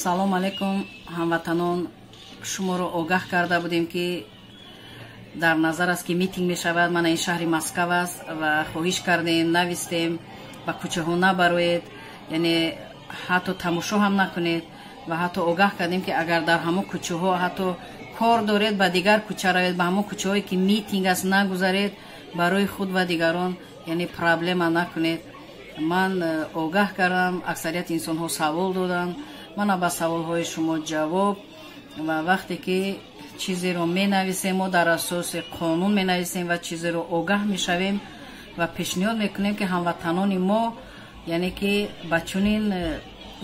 Салом алейкум, ҳамватанон. Шуморо огаҳ карда будем, ки дар назар аст, ки митинг мешавад. Мана ин шаҳри Москав аст ва хоҳиш кардем, навистем, ба кӯчаҳо набароед, яъне ҳатто тамошо ҳам накунед ва ҳатто огаҳ кардем, ки агар дар ҳамон кӯчаҳо ҳатто кор доред, ба дигар кӯча равед, ба ҳамон кӯчаҳое ки митинг аст нагузаред, барои худ ва дигарон яъне проблема накунед. Ман огаҳ кардам, аксарияти инсонҳо савол доданд, мана ба саволҳои шумо ҷавоб. Ва вақте ки чизеро менависем, мо дар асоси қонун менависем ва чизеро огаҳ мешавем ва пешниҳод мекунем, ки ҳамватанони мо яъне ки ба чунин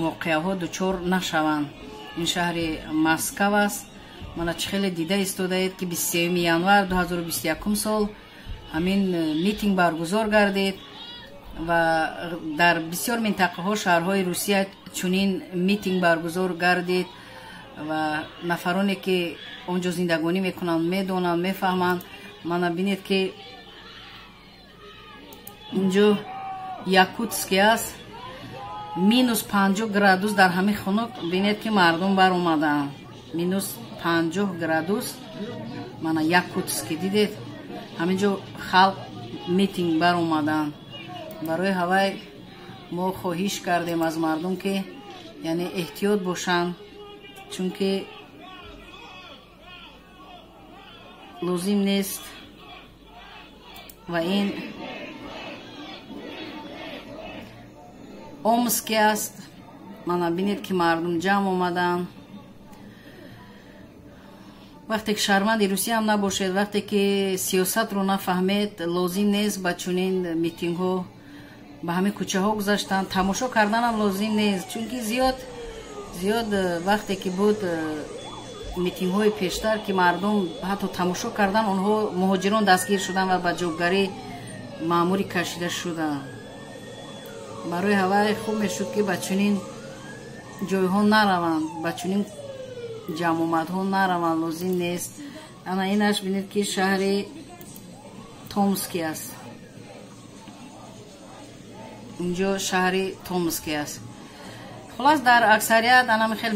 воқеаҳо дучор нашаванд. Ин шаҳри Москав аст. Мана чӣ хеле дида истодаед, ки 23 январ 2021 сол ҳамин митинг баргузор гардид ва дар бисёр минтақаҳо, шаҳрҳои Русия чунин митинг баргузор гардид ва нафароне ки он ҷо зиндагонӣ мекунанд, медонанд, мефаҳманд. Мана бинед, ки инҷо Якутский аст, -50 градус. Дар ҳамин хунук бинед, ки мардум баромаданд, -50 градус. Мана Якутский, дидед, ҳамин ҷо халқ митинг баромаданд. Барои ҳавай мо хоҳиш кардем аз мардум, ки яъне эҳтиёт бошанд, чунки лозим нест. Ва ин Омский аст. Мана бинед, ки мардум ҷамъ омаданд. Вақте ки шаҳрванди Русия ҳам набошед, вақте ки сиёсатро нафаҳмед, лозим нест ба чунин митингҳо, ба ҳамин кӯчаҳо гузаштан, тамошо карданам лозим нест, чунки зиёд зиёд вақте ки буд митингҳои пештар, ки мардум ҳатто тамошо кардан, онҳо муҳоҷирон дастгир шуданд ва ба ҷавобгарӣ маъмурӣ кашида шуданд. Барои ҳавай хуб мешуд, ки ба чунин ҷойҳо нараванд, ба чунин ҷамъомадҳо нараванд, лозим нест. Ана инаш бинед, ки шаҳри Томский аст. Инҷо шаҳри Томский аст. Хулас, дар аксарият анами хел.